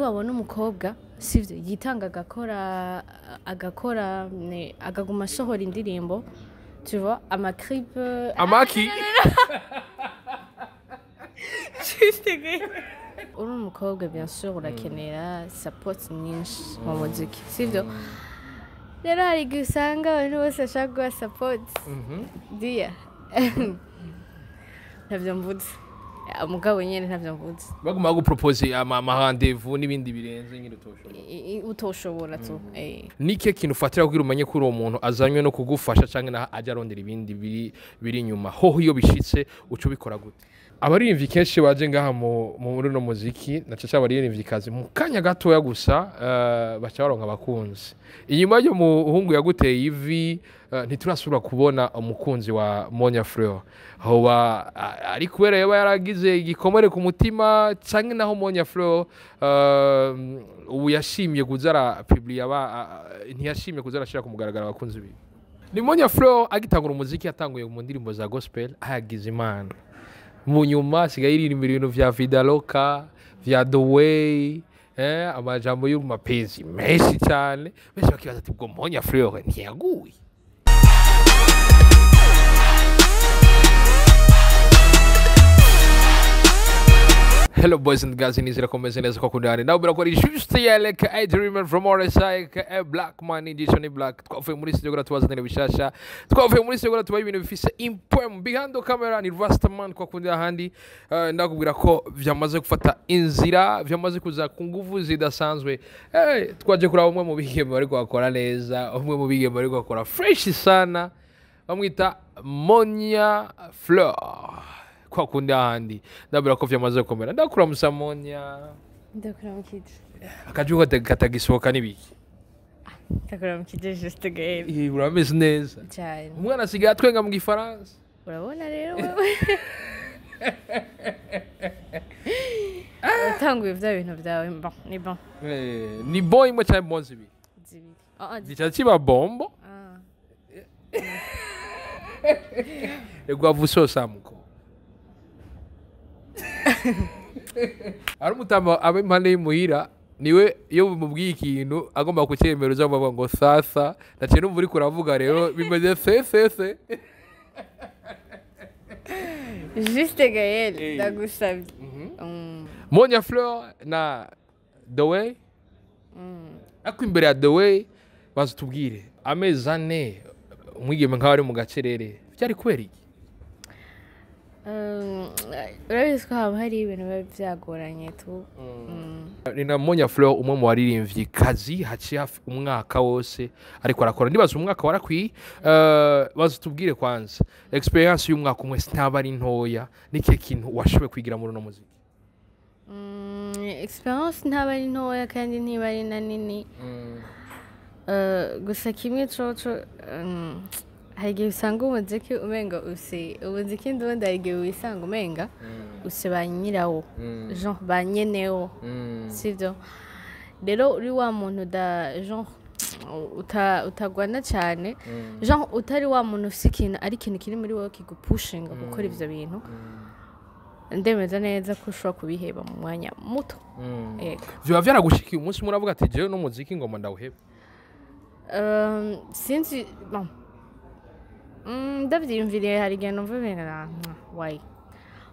Niwabona umukobwa, sivyo, yitanga agakora agaguma asohora indirimbo, tu vois, ama clip. Amaki. Uri umukobwa, bien sûr urakenera support nyinshi mu muziki, sivyo? Rero hari igihe usanga abantu bose bashaka guha support dia, ntavyo mvuze, umugabo nyene ntavyo mvuze. Baguma bagupropose ama rendez-vous n'ibindi birenze nyine utoshobora. Utoshobora tu. Nike kintu ufatira kugira umenye ko uri umuntu azanywe no kugufasha canke naho ajya arondera ibindi biri inyuma? Hoho iyo bishitse uca ubikora gute? Abaririmbyi kenshi baje ngaha muri uno muziki, na caca abaririmbyi mu kanya gatoya gusa baca baronka abakunzi. Inyuma yo muhungu yaguteye ivi, ntiturasubira kubona umukunzi wa Monia Fleur. Hoba ari kubera yoba yaragize igikomere ku mutima, canke naho Monia Fleur ubu yashimye kuza arapublia ntiyashimye kuza arashira ku mugaragaro abakunzi biwe? Ni Monia Fleur agitangura umuziki, yatanguye mu ndirimbo za gospel, ahagize Imana, mu nyuma asigaye yiririmbira ibintu vya Vida Loca, vya The Way, amajambo y'umapezi menshi cyane. Benshi bakibaza ati: "Ubwo Monia Fleur ntiyaguye?" Hello boys and girls, nizera ko meze neza ko kundani. Nawe birakora juste yelek a dreamer from RSI a black man edition black. Twavuye muri studio tubazanira bishasha. Twavuye muri studio tubaye ibintu bifise impwem. Behind the camera ni Rastaman kwa kundi ahandi. Ndakubwira ko vyamaze gufata inzira, vyamaze kuza ku nguvu zidasanzwe. Twaje kuraba umwe mu bigeme bari bakora neza, umwe mu bigeme bari bakora fresh sana. Bamwita Monia Fleur. Kwa kundi ahandi ndabura ko vyamaze gukomera. Ndakuramusa Monia. Ndakuramukije. Akajuko katagisohoka n'ibiki? Ndakuramukije juste game. Urameze neza. Cyane. Umwana asigaye atwenga mu gifaransa. Urabona rero wewe utanguye vya bintu vyawe, bon ni bon. Ni bon imwe canke bon zibiri? Zibiri. Ah, ah. Gica kiba bombo. Ah. Egwavuso samuko ari umutama aba impande y'imuhira, niwe iyo bimubwiye ikintu agomba kucyemera, uzamuvuga ngo sasa naciye numva uriko uravuga rero bimeze sesese. Juste Gaël, ndagusabye. Monia Fleur na The Way. Ariko imbere ya The Way baza tubwire, amezi 4 umwigeme nk'aho ari mu gacerere, byari kubera iki? Urabizi ko haba hari ibintu biba byagoranye tu. Ni na Monia Fleur, umwe mu baririmbyi kazi haciye hafi umwaka wose ariko arakora. Ndibaza umwaka warakwiye. Baza tubwire kwanza experience y'umwaka umwe sinaba ari ntoya, n'ikihe kintu washoboye kwigira muri uno muziki? Experience ntaba ari ntoya kandi ntiba ari na nini. Gusa kimwe coco, hari igihe usanga umuziki umenga use umuziki ndundi, hari igihe wisanga umenga use ba nyirawo, genre ba nyenewo, sivyo? Rero uri wa muntu da genre utagwana cyane, genre utari wa muntu ufise ikintu, ari ikintu kiri muri wowe kigupushinga gukora ivyo bintu, ndemeza neza ko ushobora kubiheba mu mwanya muto. Yego. Vyoba vyaragushikiye umunsi umwe uravuga ati: "Jewe n'umuziki ngoma ndawuheba"? Sinzi, bon. Ndavyiyumviriye, hari igihe numva ibintu wayi,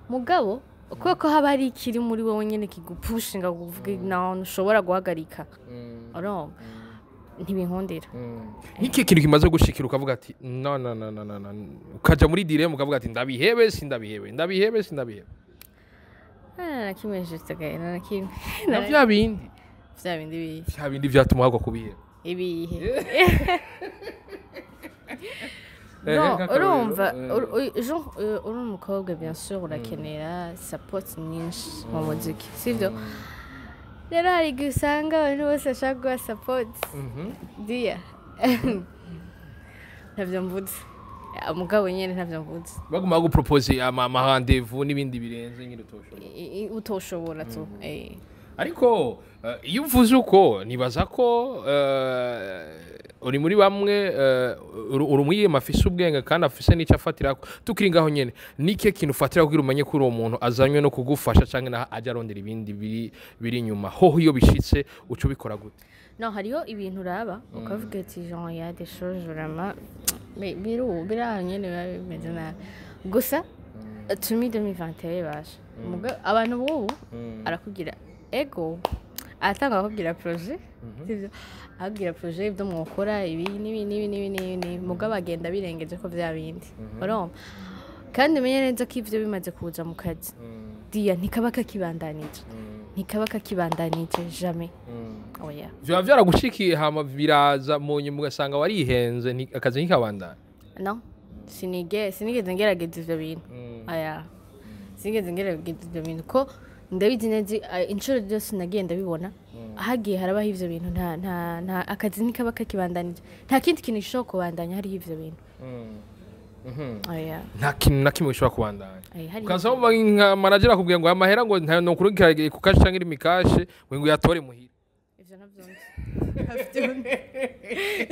mugabo kubera ko haba hari ikiri muri wowe nyene kigupushinga kuvuga no ntushobora guhagarika, urumva ntibinkundira. Nk'iki kintu kimaze gushikira ukavuga ati: "No, no, no, no, no, no," ukaja muri dilemme ukavuga ati: "Ndabihebe, sindabihebe, ndabihebe, sindabihebe"? Nta na kimwe juste gahe, nta na kimwe. Na vya bindi? Vya bindi bihe? Vya bindi vyatuma hagwa kubiheba. Ibihe? No, Nk'akarorero, urumva genre uri umukobwa, bien sûr urakenera support nyinshi mu muziki, sivyo? Rero hari igihe usanga abantu bose bashaka guha support dia, ntavyo mvuze, umugabo nyene ntavyo mvuze. Baguma bagupropose ama rendez-vous n'ibindi birenze nyine utoshobora. Utoshobora tu. Ariko iyo uvuze uko, nibaza ko Uri muri bamwe, uri umwiyema afise ubwenge kandi afise n'icyo afatirako. Tukiri ngaho nyene, nike kintu ufatira kugira umenye ko uwo muntu azanywe no kugufasha canke naho aja arondera ibindi biri inyuma? Hoho iyo bishitse uca ubikora gute? No, hariho ibintu uraba ukavuga ati genre y a des choses vraiment, mais biru biri nyene biba bimeze nabi. Gusa to me 2021 basha. Abantu bubu arakubwira ego, aratanga, akakubwira projet, sivyo? Akubwira projet, ibyo mwokora, ibi n'ibi n'ibi n'ibi n'ibi n'ibi, mugabo agenda birengeje ko vya bindi, urumva? Kandi umenye neza ko ivyo bimaze kuza mu kazi diya ntikaba kakibandanije jamais, oya. Vyoba vyaragushikiye hama biraza mu nyuma ugasanga warihenze, akazi ntikabandanya? No, sinigeze ngerageza ivyo bintu, aya, sinigeze ngerageza ivyo bintu ko ndabizi neza. Inshuro zose nagiye ndabibona hagiye harabaho ivyo bintu, nta akazi ntikaba kakibandanije, nta kindi kintu gishobora kubandanya hariho ivyo bintu, oya. Nta kintu na kimwe gishobora kubandanya? Ay, hariho. Ukaza wumva nka manager akubwiye ngo aya mahera ngo ntayo nokurungikira ku cash canke iri mikashe, ngo uyatore muhira. Ivyo navyo nzi,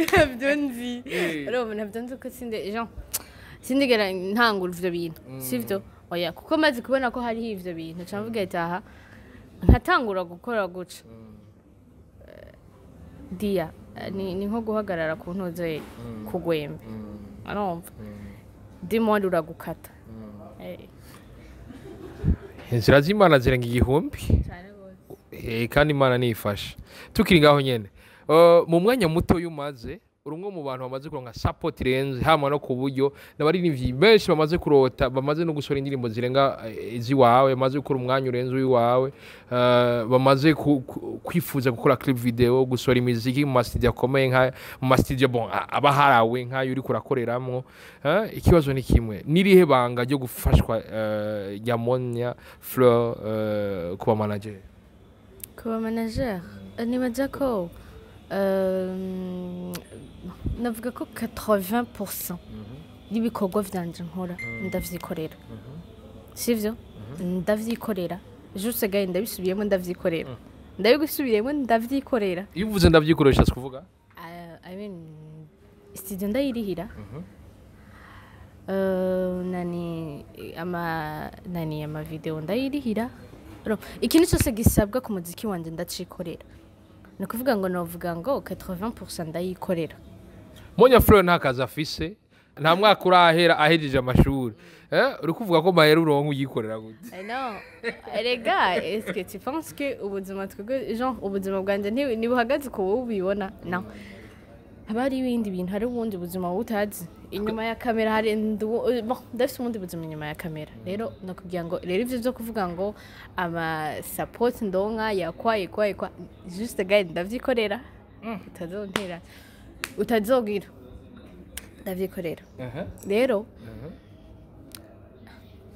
ntabyo nzi, urumva? Ntabyo nzi ko sinde genre sindigera ntangura ivyo bintu, sivyo? Oya, kuko maze kubona ko hariho ivyo bintu nca mvuga ati aha nkatangura gukora guca. Diya ni nko guhagarara ku ntuze ku gwembe, urumva? Dimwandi uragukata. Inzira z'Imana zirenga igihumbi. Cyane gose. Kandi Imana nifasha. Tukiri ngaho nyene, mu mwanya muto yumaze uri umwe mu bantu bamaze kuronka support irenze hama no ku buryo n'abaririmbyi benshi bamaze kurota, bamaze no gusohora indirimbo zirenga iziwawe, bamaze gukora umwanya urenze uwiwawe, bamaze kwifuza gukora clip video, gusohora imiziki mu mastudio akomeye, nka mu mastudio bon aba harawe nk'ayo uriko urakoreramwo. Ikibazo ni kimwe: nirihe banga ryo gufashwa rya Monia Fleur kuba manager? Kuba manager, nibaza ko navuga ko 80% y'ibikorwa vyanje nkora ndavyikorera, sivyo? Ndavyikorera juste gahe, ndabisubiyemo, ndavyikorera, ndabigusubiyemo, ndavyikorera. Iyo uvuze ndavyikoresha si kuvuga? I mean, studio ndayirihira, nani ama nani ama video ndayirihira. Ikintu cyose gisabwa ku muziki wanje ndacikorera. Ni ukuvuga ngo novuga ngo 80% ndayikorera. Monia Fleur nta kazi afise, nta mwaka urahera ahejeje amashuri. Uri kuvuga ko mahera uronka uyikorera gute? I know. Erega, est-ce que tu penses que ubuzima twebwe, genre ubuzima bwanje ntibuhagaze ku wowe ubibona? No. Haba hari ibindi bintu, hari ubundi buzima wowe utazi. Inyuma ya kamera hari bon, ndafise ubundi buzima inyuma ya kamera. Rero nakubwira ngo rero ivyo vyo kuvuga ngo ama support ndonka yakwaye kwaye kwa, juste guide, ndavyikorera. Utazontera. Utazogira. Ndavyikorera. Rero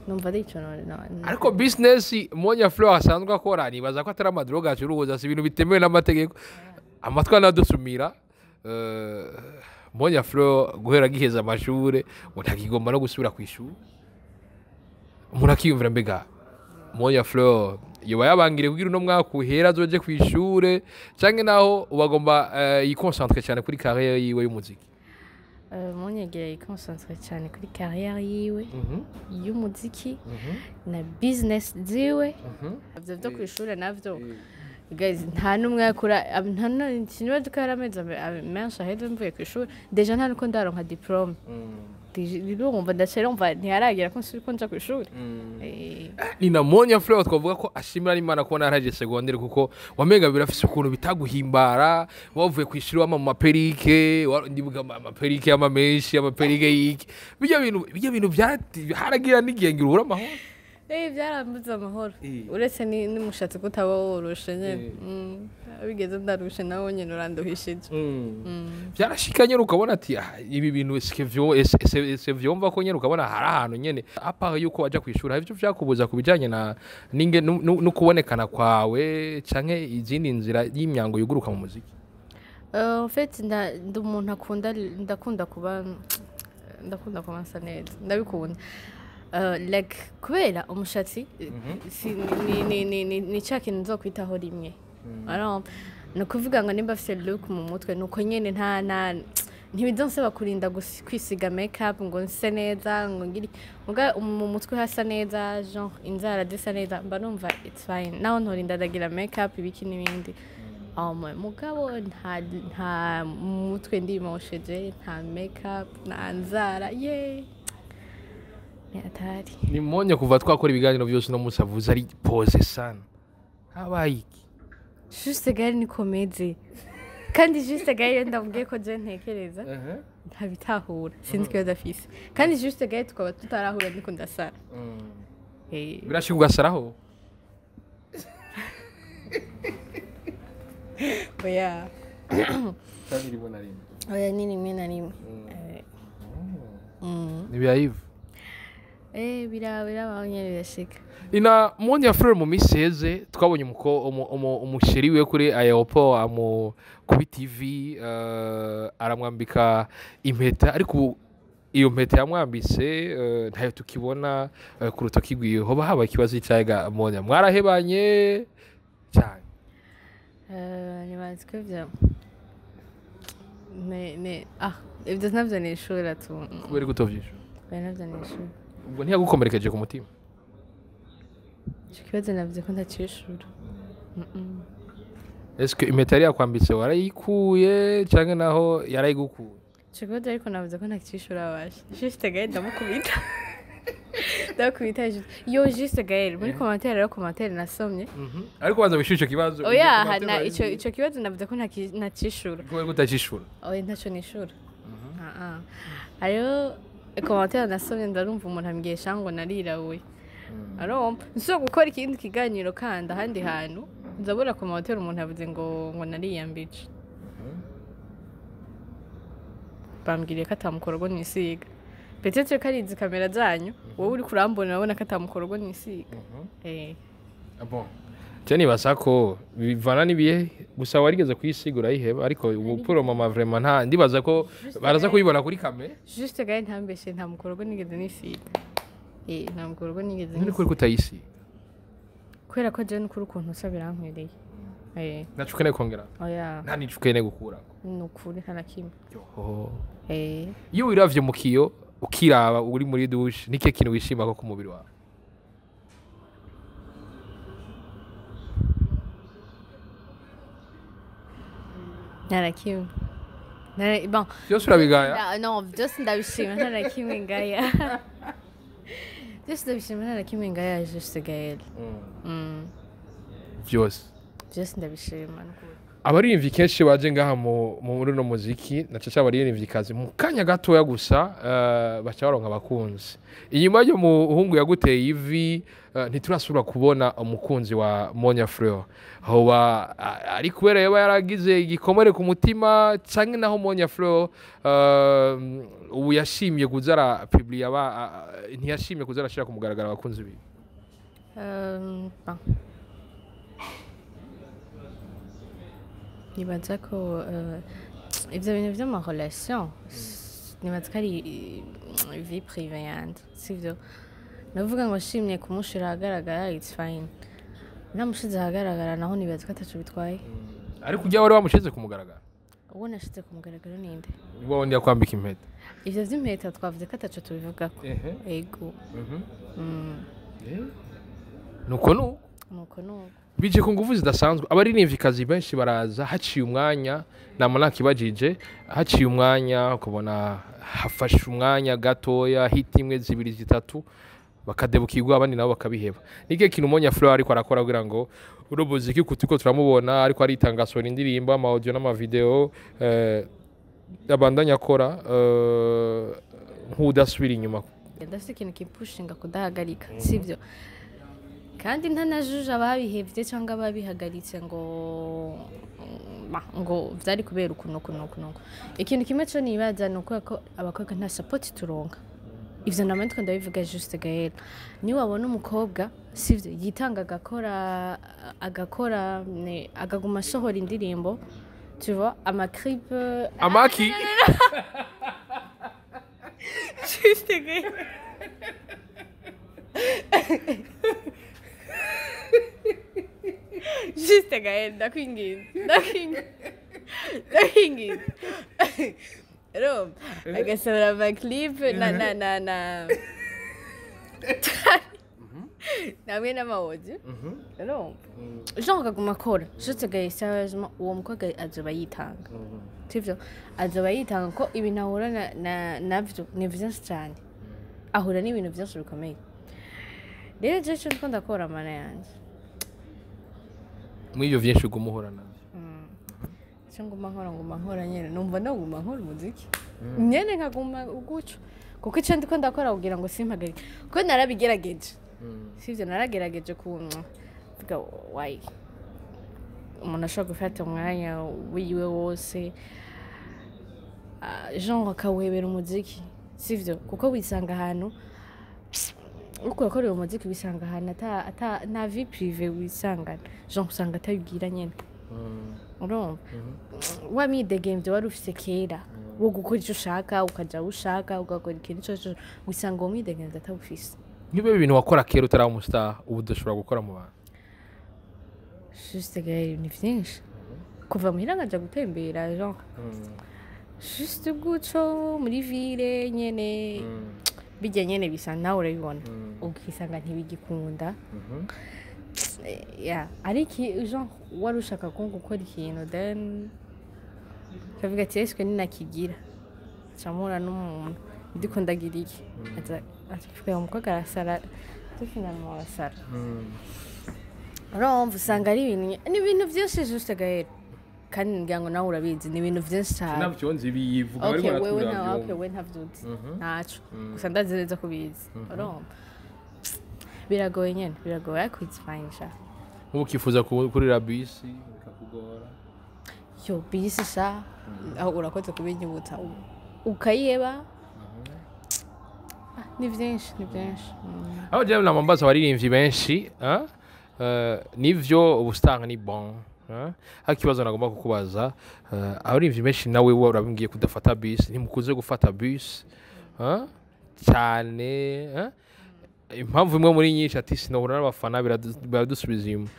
numva ari ico Ariko business Monia Fleur asanzwe akora, nibaza ko atari amadroga acuruza, si ibintu bitemewe n'amategeko. Amatwi anadusumira, Monia Fleur guhera agiheza amashure ngo ntakigomba no gusubira ku ishuri. Umuntu akiyumvira: mbega Monia Fleur yoba yabangiriye kugira uno mwaka uhera azoje ku ishure, canke naho ubagomba yiconcentre cyane kuri carrière yiwe y'umuziki? Munyegera yiconcentre cyane kuri carrière yiwe y'umuziki na business ziwe. Ivyo vyo kw'ishure navyo, guys, nta n'umwe yakura, nta sinibaza ko yari amezi menshi aheze mvuye kw'ishure. Déjà nta nuko ndaronka diplôme. Urumva ndacera, umva ntiharagira ko nsubira ko nja kw'ishure. Ni na Monia Fleur twavuga ko ashimira Imana kubona yaraje secondaire, kuko wamenga birafise ukuntu bitaguhimbara wavuye ku ishuri wama mu maperike, ndibuka amaperike y'amamenshi, amaperike y'iki, bijya bintu haragira n'igihe ngira ubura amahoro. Byarambuze amahoro. Uretse n'umushatsi ko utaba woroshe nyene. Bigeze ndarushe nawe nyene uranduhishije. Byarashika nyene ukabona ati: "Ah, ibi bintu eske vyo ese vyumva ko nyene?" Ukabona hari ahantu nyene apart yuko waja kwishura hari ivyo vyakubuza ku bijanye na ninge no kubonekana kwawe canke izindi nzira y'imyango yuguruka mu muziki? En fait, ndi umuntu akunda, ndakunda kuba nsa neza, ndabikunda. Like kubera umushatsi si, ni ca kintu nzokwitaho rimwe. Alors, Ni ukuvuga ngo nimba afite look mu mutwe, nuko nyene nta ntibizonsaba kurinda kwisiga makeup ngo nse neza, ngo ngiri muga mu mutwe hasa neza, genre inzara zisa neza, mba numva it's fine, naho ntorinda ndagira makeup ibiki n'ibindi. Mugabo nta mu mutwe ndimosheje, nta makeup, nta nzara, ye ni atari. Ni Monia kuva twakora ibiganiro byose no munsi avuze ari posé sana, habaye iki? Juste gari ni comédie, kandi juste gari iyo ndamubwiye ko je ntekereza ntabitahura, sinzi ikibazo afise, kandi juste gari tukaba tutarahura niko ndasara. Birashika ugasaraho? Oya. Kandi rimwe na rimwe? Oya, ni rimwe na rimwe. Ni bya Yves. Birabaho nyene, birashika. Ina Monia Fleur, mu minsi iheze twabonye umuchéri wiwe kuri aéroport amu kuri TV, aramwambika impeta, ariko ubu iyo mpeta yamwambitse ntayo tukibona ku rutoki rwiwe. Hoba habaye ikibazo c'icyaga? Monia mwarahebanye cyane? Nibaza ko ivyo ne ivyo navyo nishura tu. Kubera kutovyishura? Oya, navyo nishura. Ubwo ntiyagukomerekeje ku mutima? Ico kibazo navuze ko ntacishura. Eske impeta yari yakwambitse warayikuye canke naho yarayigukuye? Ico kibazo ariko navuze ko ntacishura, basha. Juste Gaël ndamukubita, ndamukubita yo. Juste Gaël, muri commentaire rero, commentaire nasomye. Ariko banza wishyure ico kibazo. Oya, na ico kibazo navuze ko ntacishura. Kubera kutacishura? Oya, ntaco nishura. Ah ah, hariho commentaire nasomye, ndarumva umuntu ambwiye ngo narirabuye. Arumva nshobora gukora ikindi kiganiro kandi ahandi hantu nzabura commentaire, umuntu yavuze ngo nariyambije, bambwiriye ko atamukorogo nisiga. Peut-être ko ari izi kamera zanyu, wowe uri kurambona urabona ko atamukorogo nisiga. Bon, je nibaza ko bivana n'ibihe, gusa warigeze kuyisiga urayiheba, ariko ubu pour mama vraiment nta ndibaza ko baraza kuyibona kuri kamera. Juste gahe, ntambeshe, nta mukorogo nigeze nisiga. Nta mukorogo nigeze None nisiga. kuri kutayisiga? Kubera ko jewe n'ukuri ukuntu usa birankwiriye. Ntaco ukeneye kongera? Oya. Nta nico ukeneye gukurako? Ni ukuri, nta na kimwe. Yoho. Iyo wiravye mu kiyo, ukiraba uri muri douche, ni kihe kintu wishima ko ku mubiri wawe? Nta na kimwe. Bon. Byose urabigaya? No, byose ndabishima, nta na kimwe ngaya. Byose ndabishima, nta na kimwe ngaya, juste Gaël. Byose? Byose ndabishima nukuri. Abaririmbyi kenshi baje ngaha muri uno muziki, na caca abaririmbyi mu kanya gatoya gusa baca baronka abakunzi. Inyuma y'uwo muhungu yaguteye ivi, ntiturasubira kubona umukunzi wa Monia Fleur. Hoba ari kubera yaba yaragize igikomere ku mutima, canke naho Monia Fleur ubu yashimye kuza arapublia ntiyashimye kuza arashira ku mugaragaro abakunzi biwe? Bon. Nibaza ko ivyo bintu vy'amarelation, nibaza ko ari vie privée yanje, sivyo? Navuga ngo nshimye kumushira ahagaragara, it's fine. Namushize ahagaragara naho nibaza ko ataco bitwaye. Ariko ujya wari wamushize ku mugaragaro? Uwo nashize ku mugaragaro ninde? Niba wundi yakwambika impeta. Ivyo vy'impeta twavuze ko ataco tubivugako. Ego. Nuko nuko. Nuko nuko. Bije ku nguvu zidasanzwe. Abaririmvyikazi benshi baraza, haciye umwanya, nama nakibajije, haciye umwanya ukabona hafashe umwanya gatoya, hit imwe, zibiri, zitatu, bakadebukirwa, abandi nabo bakabiheba. Nike kintu Monia Fleur ariko arakora kugira ngo uno muziki kutuko turamubona ariko aritanga, asohora indirimbo, ama audio n'ama video, abandanya akora nk'udasubira inyuma? Ndafite ikintu kimpushinga kudahagarika, sivyo? Kandi ntanajuje ababihevye cyangwa ababihagaritse ngo ngo vyari kubera ukuntu ukuntu ukuntu uku. Ikintu kimwe co nibaza ni ukubera ko abakobwa nta support turonka. Ivyo nama ndiko ndabivuga, juste Gaël, niyo wabona umukobwa, sivyo, yitanga agakora, agakora agaguma asohora indirimbo, tu vois, amaclip. Amaki? Juste Gaël. Juste Juste Gaël, ndakwinginze, ndakwinginze, ndakwinginze. Urumva, agasohora amaclip na namwe n'amaaudio. Urumva, genre akaguma akora. Juste Gaël, sérieusement, uwo mukobwa azoba yitanga, sivyo? Azoba yitanga ko ibintu ahura navyo ni vyinshi cyane, ahura n'ibintu byinshi bikomeye. Rero jewe ico ndiko ndakora, mana yanje. Muri ibyo byinshi uguma uhura nabyo. Icyo nguma nkora, nguma nkora nyene, numva naguma nkora umuziki nyene, nkaguma guco, kuko icyo ndiko ndakora kugira ngo simpagarike, kuko narabigerageje, sivyo? Naragerageje ku vuga why umuntu ashobora gufata umwanya wiwe wose, genre akawuhebera umuziki, sivyo? Kuko wisanga ahantu uriko urakorera umuziki, wisanga ahantu ata nta vie privée wisangana, genre usanga atayibwira nyene. Urumva, wa mwidegemvyo wari ufise kera wo gukora icyo ushaka, ukaja aho ushaka, ugakora ikintu ico arico cyose, wisanga uwo mwidegemvyo atawufise. Niba ibintu wakora kera utaraba umustar ubu udashobora gukora mu bantu? Juste Gaël, ni vyinshi. Kuva muhira nkaja gutembera, genre juste guco muri ville nyene, bijya nyene bisa nawe urabibona, ukisanga ntibigikunda. Yeah, ariko genre wari ushaka ko gukora ikintu, then ukavuga ati: "Ese ninakigira nca mpura n'umuntu ndiko ndagira iki?" Aza avuga: "Umukobwa arasara." Finalement arasara. Urumva, usanga ari ibintu, ni ibintu byinshi, juste Gaël, kandi ngira ngo nawe urabizi, ni ibintu byinshi cyane. Nabyo nzi bivuga. Okay, wewe nta, okay, we ntavyuzi ntaco, gusa ndazi neza ko ubizi. Urumva, biragoye nyene, biragoye, ariko it's fine sha. Nk'ubu ukifuza kurira bisi bikakugora? Yo, bisi sha, aho urakoze kubinyibutsa, ukayiheba. Ah, ni byinshi, ni byinshi. Aho jewe namambaza abaririmbyi benshi, ah? Nivyo ubustar ni bon, ah? Ariko ikibazo nagomba kukubaza, abaririmbyi benshi, nawe we urabimbwiye kudafata bus, ntimukunze gufata bus, ah? Cyane, ah? Impamvu imwe muri nyinshi ati: "Sinahura n'abafana, biradusubiza inyuma."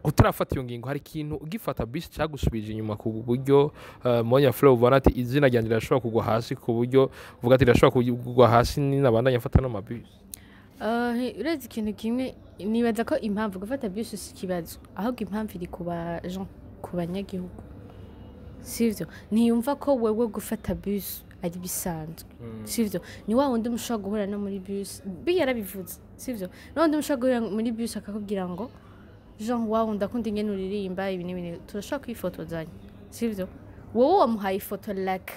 Utarafata iyo ngingo, hari ikintu ugifata bisi cyagusubije inyuma ku buryo Monia Fleur ubona ati izina ryanjye rirashobora kugwa hasi, ku buryo uvuga ati rirashobora kugwa hasi ninabandanya mfata no mabisi? Uretse ikintu kimwe, nibaza ko impamvu gufata bisi si ikibazo, ahubwo impamvu iri ku ba gens, ku banyagihugu, sivyo? Ntiyumva ko wewe gufata bisi ari bisanzwe, sivyo? Ni wa wundi mushobora guhura no muri bisi, bi yarabivuze, sivyo? Ni wa wundi mushobora guhura muri bisi akakubwira ngo genre: "Wawu, ndakunda ingene uririmba ibi n'ibi, turashobora kwifotozanya?" Sivyo? Wowe wamuhaye ifoto, like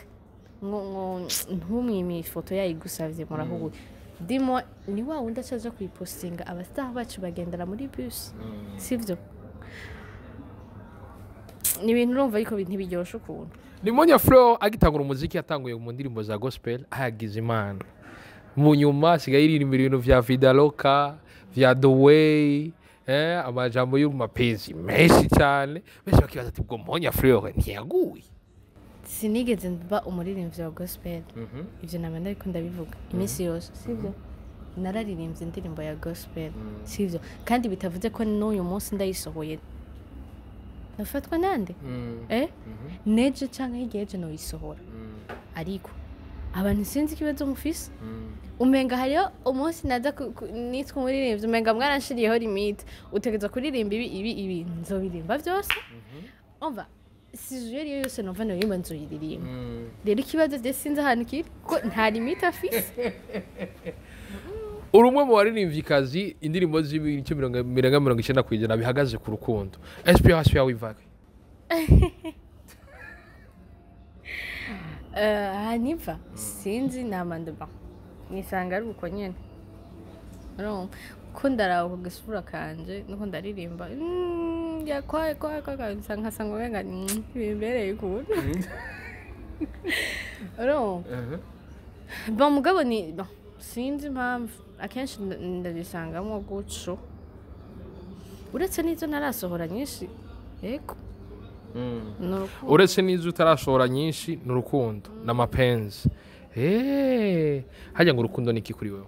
ngo ntumwime ifoto yayigusavye, murahuye. Dimo ni wa wundi acaja kuyipostinga: abastar bacu bagendera muri bus, sivyo? Ni ibintu urumva ariko ntibiryoshe ukuntu. Ni Monia Fleur agitangura umuziki yatanguye mu ndirimbo za gospel, ahagize Imana, mu nyuma asigaye yiririmbira ibintu vya Vidaloka, vya The Way, amajambo y'amapenzi menshi cyane. Benshi bakibaza ati: "Ubwo Monia Fleur ntiyaguye?" Sinigeze mba umuririmbyi wa gospel. Ibyo naba ndariko ndabivuga iminsi yose, sibyo? Nararirimbye indirimbo ya gospel, sibyo? Kandi bitavuze ko n'uyu munsi ndayisohoye nafatwa nande, nejo canke hirya y'ejo noyisohora. Ariko abantu sinzi ikibazo mufise, umenga hariho umunsi naza nitwa umuririmbyi, umenga mwaranshiriyeho limite: utegerezwa kuririmba ibi, ibi, ibi. Nzobiririmba byose. Umva, si iyo ariyo yose numva noyimba, nzoyiririmba. Rero ikibazo je sinzi ahantu kiri, ko nta limite afise. Uri umwe mu baririmvyikazi indirimbo z'ibice mirongo 90% bihagaze ku rukundo. Inspiration yawe ivahe? Ahantu iva sinzi, namanda ba nisanga ari uko nyene. Urumva ko ndaraba ku gasura kanje nuko ndaririmba, ya kwa kwa kwa kwa nkasanga umenga bimbereye ukuntu. Urumva, bon, mugabo ni bon, sinzi impamvu akenshi ndabisangamo guco, uretse n'izo ntarasohora nyinshi, yego, ni urukundo. Uretse n'izo utarasohora nyinshi, ni urukundo n'amapenzi. Hajya ngo urukundo ni iki kuri wewe?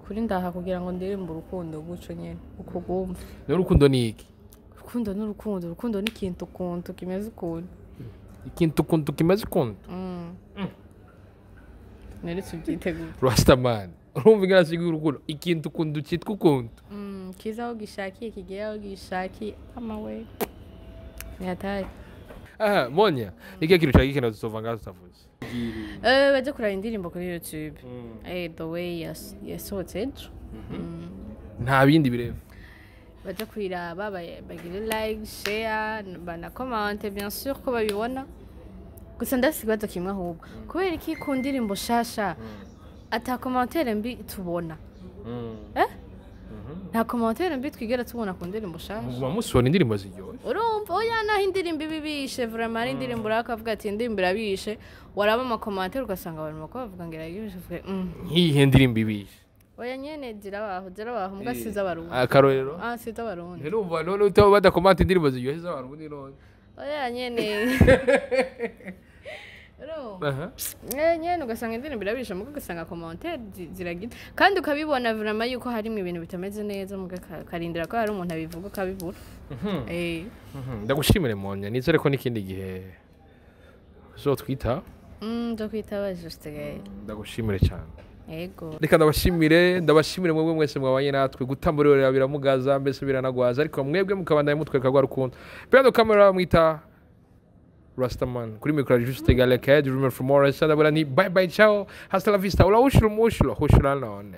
Ukuri ndaha kugira ngo ndirimbe urukundo guco nyene uko rwumva. N'urukundo ni iki? Urukundo n'urukundo, urukundo ni ikintu kuntu kimeze ukuntu. Ikintu kuntu kimeze ukuntu. Neretse ubyitegura. Rastaman, urumva ingana siga urukundo ikintu kuntu cyitwa ukuntu. Kiza aho gishakiye, kigera aho gishakiye, amawe ni hatari. Aha Monia, ni ikihe kintu cyari gikenewe tuzova ngaho tutavuze? Baje kuraba indirimbo kuri YouTube, The Way yasohotse ejo. Nta bindi bireba. Baje kuyiraba, bagire like, share, banakomante, bien sûr ko babibona. Gusa ndafise ikibazo kimwe ahubwo: kubera iki ku ndirimbo shasha ata commentaire mbi tubona? Nta commentaire mbi twigera tubona ku ndirimbo shasha. Muguma musohora indirimbo ziryoshye. Urumva, oya, naho indirimbo iba ibishe vraiment, ari indirimbo urakavuga ati indirimbo irabishe, waraba ama commentaires ugasanga abantu bako bavuga ngo irabishe, uvuge. Nk'iyihe ndirimbo ibishe? Oya nyene, zirabaho, zirabaho, mbwa siza abarundi. Akarorero? Ah, siza abarundi. Ntirumva none utaba badakomanta indirimbo ziryoshye z'abarundi none? Oya nyene, urumva. Aha. Nyene ugasanga indirimbo irabishe, muga ugasanga commentaire ziragira, kandi ukabibona vraiment yuko harimo ibintu bitameze neza, muga ukarindira ko hari umuntu abivuga ukabibura. Ndagushimire Monia, nizere ko n'ikindi gihe uzotwita. Nzo kwitaba, juste Gaël. Ndagushimire cyane. Yego. Reka ndabashimire, ndabashimire mwebwe mwese mwabanye natwe. Gutamburira biramugaza, mbese biranagwaza, ariko mwebwe mukabandanya mutwereka rwa rukundo. Behind camera mwita Rastaman, kuri mikoro Juste Galeke, Dreamer from Morris. Ndabona ni bye bye, ciao, hasta la vista, ula ushuru mushuro hushura none.